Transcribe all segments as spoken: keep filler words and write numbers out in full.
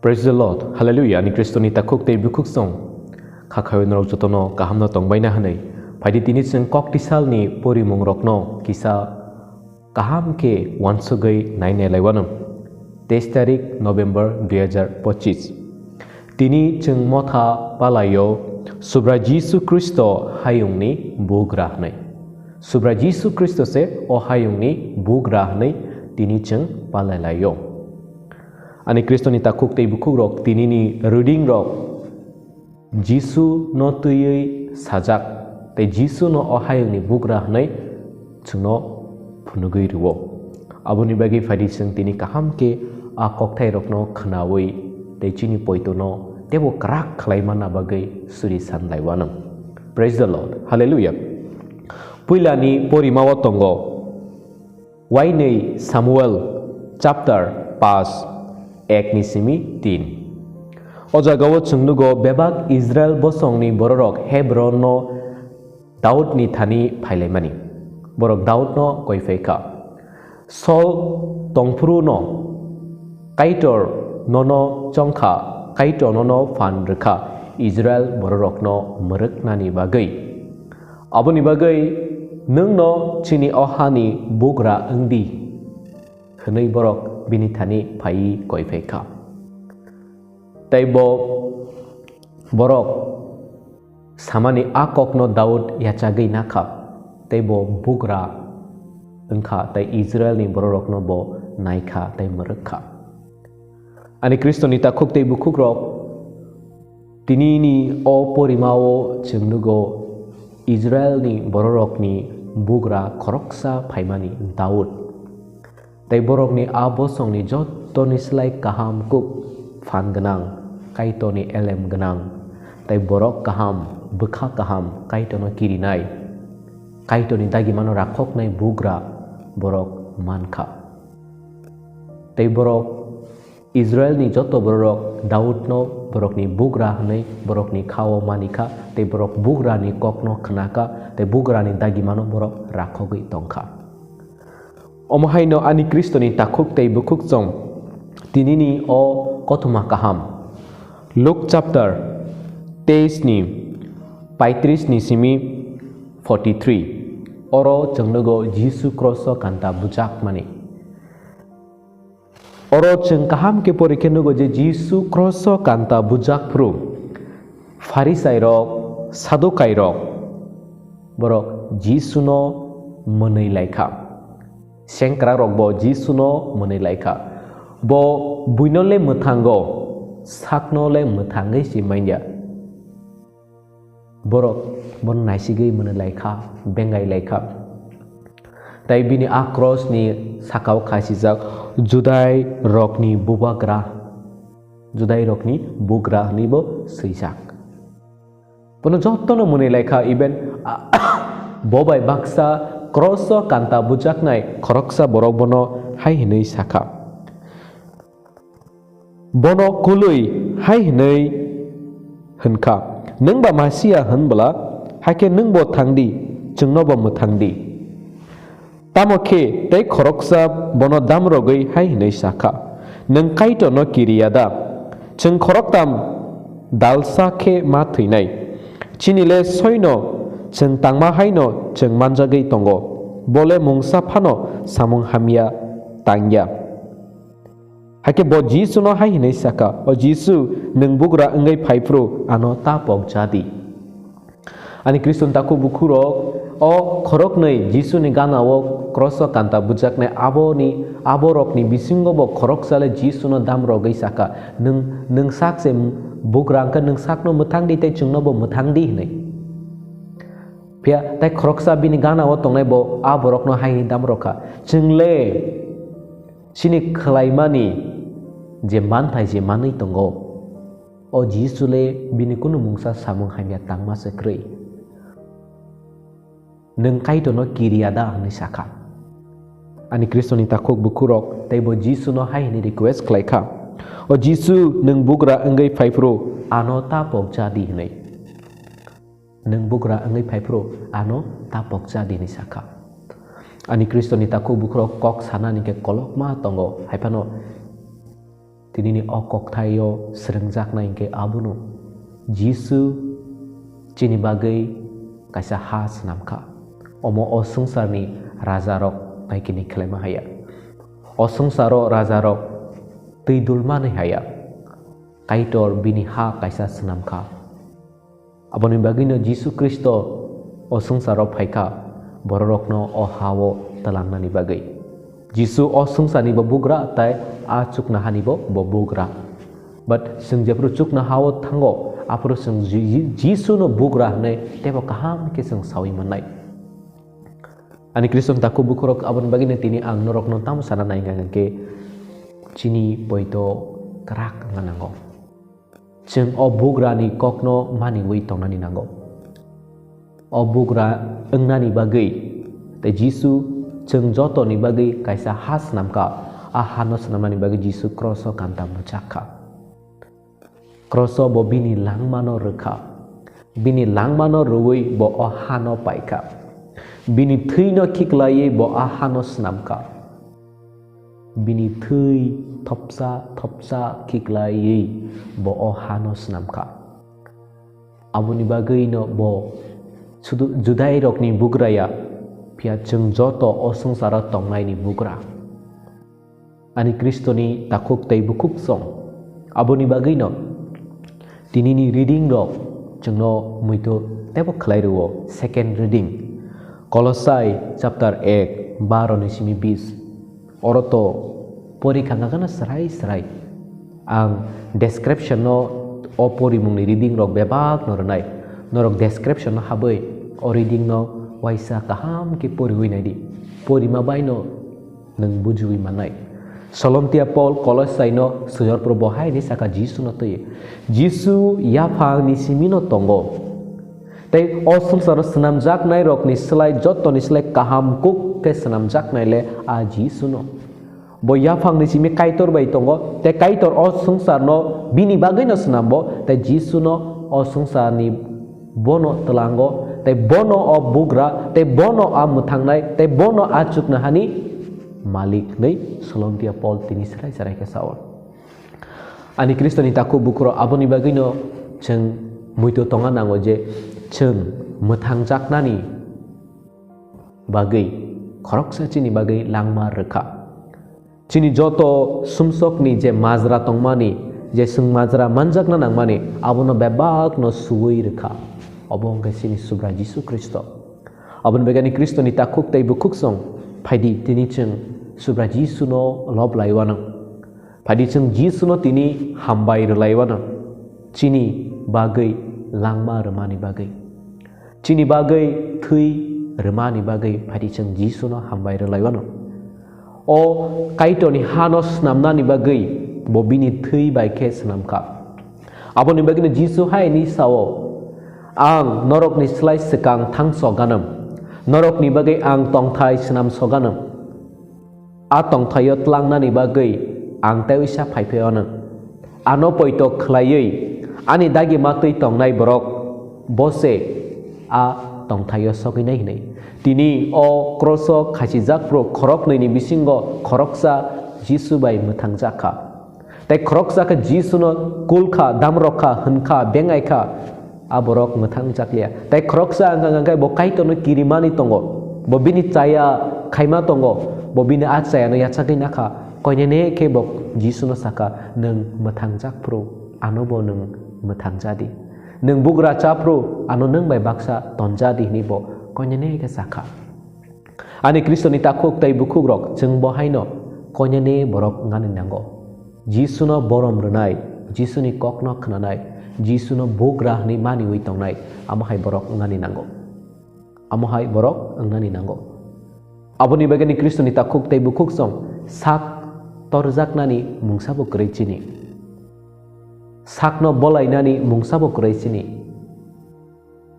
Praise the Lord. Hallelujah. Ani Kristoni takhuk tei bukhuk song. Kha khawi norok jotono kaham no tongbaina hwnwi. Phaidi tini chwng kok tisalni porimung rokno kisa kaham khe wansugwi nainai laiwano. Teis tarik November dui hajar pochis. Tini chwng motha palaio Subrai Jisu Khristo hayungni bugra hwnwi. Subrai Jisu Khristo se o hayungni bugra hwnwi tini chwng palai laio. Ani Kristoni takhuk tei bukhuk rok tinini reading rok Jisu no twiwi sajak, tei Jisu no o hayungni bugra hwnwi chwngno phunugwi rwo. Aboni bagwi phaidi chwng tini kaham khe a kokthai rokno khnawi tei chini poito no teibo kwrak khlai manna bagwi suri san laiwano. Praise the Lord. Hallelujah. Puilani porimao tongo. Wainwi Samuel chapter paanch, ek ni simi tin. O jagao chwng nugo bebak Israel bosongni bororok Hebron no Daudni thani phailaimani. Borok Daudno koi phai kha. Saul tongphuru no Kaitor nono chongkha, Kaitor nono phan rwkha Israel bororokno mwrwknani bagwi. Aboni bagwi nwngno chini o hani bugra wng di, hwnwi borok bini thani phaiwi koi phai kha. Tei bo borok samani a kokno Daud yachagwi nakha, tei bo bugra wngkha, tei Israelni bororokno bo naikha tei mwrwkha. Ani Kristoni takhuk tei bukhukrok, tinini o porimao chwng nugo Israelni bororokni bugra khoroksa phaimani Daud. Tei borokni a bosongni jottoni slai kaham kuk phan gwnang, Kaitorni elem gwnang, tei borok kaham, bwkha kaham, Kaitorno kirinai, Kaitorni dagimano rakhoknai bugra borok mankha. Tei borok Israelni joto bororok Daudno borokni bugra hwnwi borokni khao manikha, tei borok bugrani kokno khnakha, tei bugrani dagimano borok rakhogwi tongkha. Omo haino ani Kristoni takhuk tei bukhuk chwng tinini o kothoma kaham. Luke chapter teis ni paitris ni simi forty three. Oro chwng nugo Jisu kroso kanta bujakmani. Oro chwng kaham khe pori khe nugo je Jisu kroso kanta bujak phuru Pharisairok, Sadukairok borok Jisuno mwnwi laikha. Sengkrakrok bo Jisuno mwnwi laikha. Bo buino le mwthango, sakno le mwthangwi si manya. Borok bono naisigwi mwnwi laikha, bengai laikha. Tei bini a krosni sakao khasijak Judai rokni bubagra, Judai rokni bugra hwnwi bo swijak. Bono jotono mwnwi laikha, even bo bai baksa kroso kanta bujaknai khoroksa borok bono hai hwnwi sakha. Bono kulwi hai hwnwi hwnkha, "Nwng ba Masia hwn bwla, hakhe nwng bo thang di, chwngno bo mwthang di." Tamo khe tei khoroksa bono damrogwi hai hwnwi sakha, "Nwng Kaitorno kiriya da? Chwng khoroktam dalsa khe ma thwinai. Chini le soino chwng tangma haino chwng manjagwi tongo, bo le mungsa phano samung hamya tangya." Hakhe bo Jisuno hai hwnwi sakha, "O Jisu, nwng bugra wngwi phai phuru ano ta pok ja di." Ani Khristo ni takhuk bukhurok, o khoroknwi Jisuni gana-o kroso kanta bujaknai aboni, aborokni bisingo bo khoroksa le Jisuno damrogwi sakha, "Nwng, nwng sak se bugra wngkha, nwng sakno mwthang di tei chwngno bo mwthang di," hwnwi. Phiya tei khoroksa bini gana-o tongnai bo a borokno hai hwnwi damrokha, "Chwng le chini khlaimani je manthai je manwi tongo, o Jisu le bini kunu mungsa samung hamya tangma se kwrwi. Nwng Kaitorno kiriya da?" hwnwi sakha. Ani Khristoni takhuk bukhurok tei bo Jisuno hai hwnwi request khlaikha, "O Jisu, nwng bugra wngwi phai phuru ano ta pok ja di," hwnwi. "Nwng bugra wngwi phai phuru ano ta pok ja di," hwnwi sakha. Ani Khristoni takhuk bukhurok kok sanani khe kolokma tongo, hai phano Tinini o kokthaio srwngjaknai hinkhe abono Jisu chini bagwi kaisa ha swnamkha. Omo o swngcharni rajarok taikini khlaima haya. O swngcharo rajarok twi dulmanwi haya. Kaitor bini ha kaisa swnamkha. Aboni bagwino Jisu Khristo o swngcharo phaikha, bororokno o ha-o twlangnani bagwi. Jisu o swngcharni bo bugra tei a chuknohani bo bo bugra. But chwng jephru chuknoha-o thango, aphuru chwng Ji-, Ji-, Jisuno bugra hwnwi teibo kaham khe chwng saui mannai. Ani Khristo ni takhuk bukhurok, aboni bagwino tini ang norokno tamo sana nai hwnkha khe chini poito kwrak wngna nango. Chwng o bugrani kokno maniwi tongnani nango. O bugra wngnani bagwi tei Jisu chwng jotoni bagwi kaisa ha swnamkha. A hano swnamnani bagwi Jisu kroso kanta mwchakha. Kroso bo bini langmano rwkha. Bini langmano rwui bo o hano paikha. Bini thwino khiklaiwi bo a hano swnamkha. Bini thwi thopsa thopsa khiklaiwi bo o hano swnamkha. Aboni bagwino bo sudu Judairokni bugra ya, phiya chwng joto o swngcharo tongnaini bugra. Ani Khristoni takhuk tei bukhuk song. Aboni bagwino tinini reading rok chwngno muitu teibo khlai rwo. Second reading, Kolosai chapter ek, baro ni simi bis. Oro to porikha nagana srai srai. Ang description no o porimungni reading rok bebak no rwnai. Norok description no habwi o reading no waisa kaham khe poriwi naidi. Porima bai no nwng bujiwi mannai. Solomtia Paul Kolosai no swiyor pro bo hai ni saka Jisu no twi. Jisu yaphang ni simi no tongo. Tei o swngcharo swnamjaknai rokni slai jotoni slai kaham kuk khe swnamjaknai le a Jisu no. Bo yaphang ni simi Kaitor bai tongo, tei Kaitor o swngchar no bini bagwi no swnambo, tei Jisu no o swngchar ni bono twlango, tei bono o bugra, tei bono a mwthangnai, tei bono a chuknohani malik hwnwi Solomtia Paul tini srai srai khe sao. Ani Khristoni takhuk bukhurok, aboni bagwino chwng muitu tongna nango je chwng mwthangjaknani bagwi khoroksa chini bagwi langma rwkha. Chini joto sumsokni je majra tongmani, je chwng majra manjakna nangmani, abono bebakno suwi rwkha. Obo wngkha chini Subra Jisu Khristo. Aboni bagwi ani Khristoni takhuk tei bukhuk song phaidi, tini chwng Subra Jisuno lob laiwano. Phaidi chwng Jisuno tini hambai rwlaiwano, chini bagwi langma rwmani bagwi. Chini bagwi thwi rwmani bagwi phaidi chwng Jisuno hambai rwlaiwano. O Kaitorni hano snamnani bagwi bo bini thwi bai khe snamkha. Aboni bagwino Jisu hai hwnwi sao, "Ang norokni slai swkang thangso ganam, norokni bagwi ang tongthai snamso ganam." A tongthaio tlangnani bagwi ang tei uisa phaiphai-o nang. Ano poito khlaiwi ani dagi matwi tongnai borok bo se a tongthaio sogwinai hwnwi. Tini o kroso khachijak phuru khoroknwini bisingo khoroksa Jisu bai mwthangjak kha. Tei khoroksa khe Jisuno kul kha, damrok kha, hwn kha, bengai kha. A borok mwthang jakliya. Tei khoroksa wngkha, wngkha khe bo Kaitorno kirimani tongo. Bo bini chaya khaima tongo. Bo bini a chayano yachagwi nakha. Koinene khe bo Jisuno sakha, "Nwng mwthang jak phuru, ano bo nwng mwthang ja di. Nwng bugra cha phuru, ano nwng bai baksa ton ja di," hwnwi bo koinene khe sakha. Ani Khristoni takhuk tei bukhukrok, chwng bo haino koinene borok wngnani nango. Jisuno borom rwnai, Jisuni kokno khnanai, Jisuno bugra hwnwi maniwi tongnai, amo hai borok wngnani nango. Amo hai borok wngnani nango. Aboni bagwi ani Khristoni takhuk tei bukhuk song sak torjaknani mungsa bo kwrwi chini. Sakno bolainani mungsa bo kwrwi chini.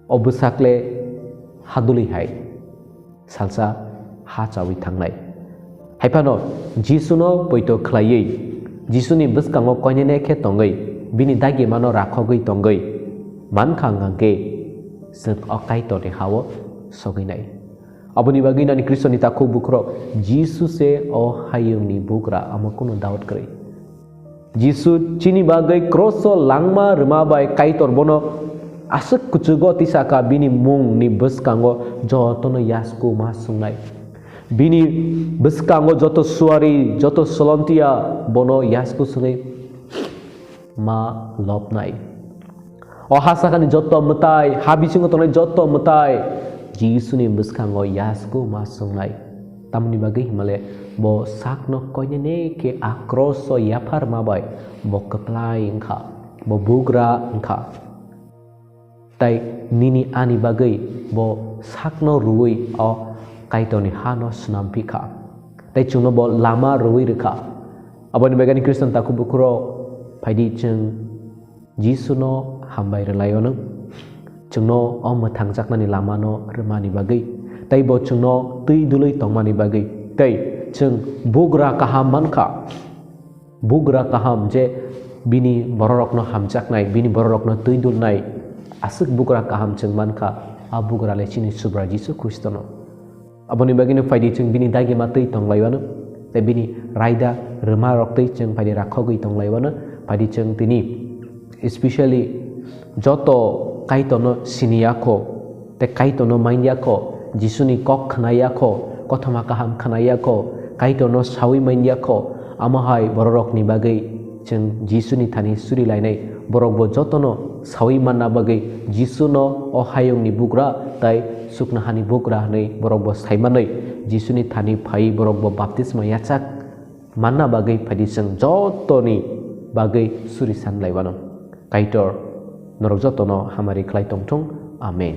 O bwsakle haduli hai salsa ha chawi thangnai. Haiphano Jisuno poito khlaiwi, Jisuni bwskango koinene khe tongwi, bini dagimano rakhogwi tongwi mankha, hwnkhe chwng o Kaitorni ha-o sogwinai. Aboni bagwi nani Khristoni takhuk bukhurok, Jisu se o hayungni bugra, amo kunu doubt kwrwi. Jisu chini bagwi kroso langma rwma bai Kaitor bono aswk kuchugo tisaka, bini mungni bwskango jotono yasku ma swngnai. Bini bwskango joto suari, joto solomtiya bono yasku swngwi ma lobnai. O ha sakani joto mwtai, ha bisingo tongnai joto mwtai Jisuni bwskango yasku ma swngnai. Tamoni bagwi himale bo sakno koinene khe a kroso yaphar ma bai bo kwplai wngkha, bo bugra wngkha. Tai nini ani bagwi bo sakno rwui o Kaitorni hano swnam phikha. Tai chwngno bo lama rwui rwkha. Aboni bagwi Khristan takhuk bukhurok phaidi chwng Jisuno hambai rwlaio nw. Chwngno o mwthangjaknani lamano rwmani bagwi. Tai bo chwngno twi dulwi tongmani bagwi. Tai chwng bugra kaham mankha. Bugra kaham je bini bororokno hamjaknai, bini bororokno twi dulnai, aswk bugra kaham chwng mankha, a bugra le chini Subra Jisu Khristono. Aboni bagwino phaidi chwng bini dagima twi tonglaio ano, tei bini raida rwmarok twi chwng phaidi rakhogwi tonglaio ano, phaidi chwng tini, especially joto Kaitorno siniya kho, tei Kaitorno manya kho, Jisuni kok khnaya kho, kothoma kaham khnaya kho, Kaitorno sawi manya kho, amo hai bororokni bagwi chwng Jisuni thani suri lainai. Borok bo jotono sawi manna bagwi Jisuno o hayungni bugra tai chuknohani bugra hwnwi borok bo sai manwi Jisuni thani phaiwi borok bo baptisma yachak manna bagwi phaidi chwng jotoni bagwi suri san laiwano. Kaitor norok jotono hamari khlai tongthung. Amen.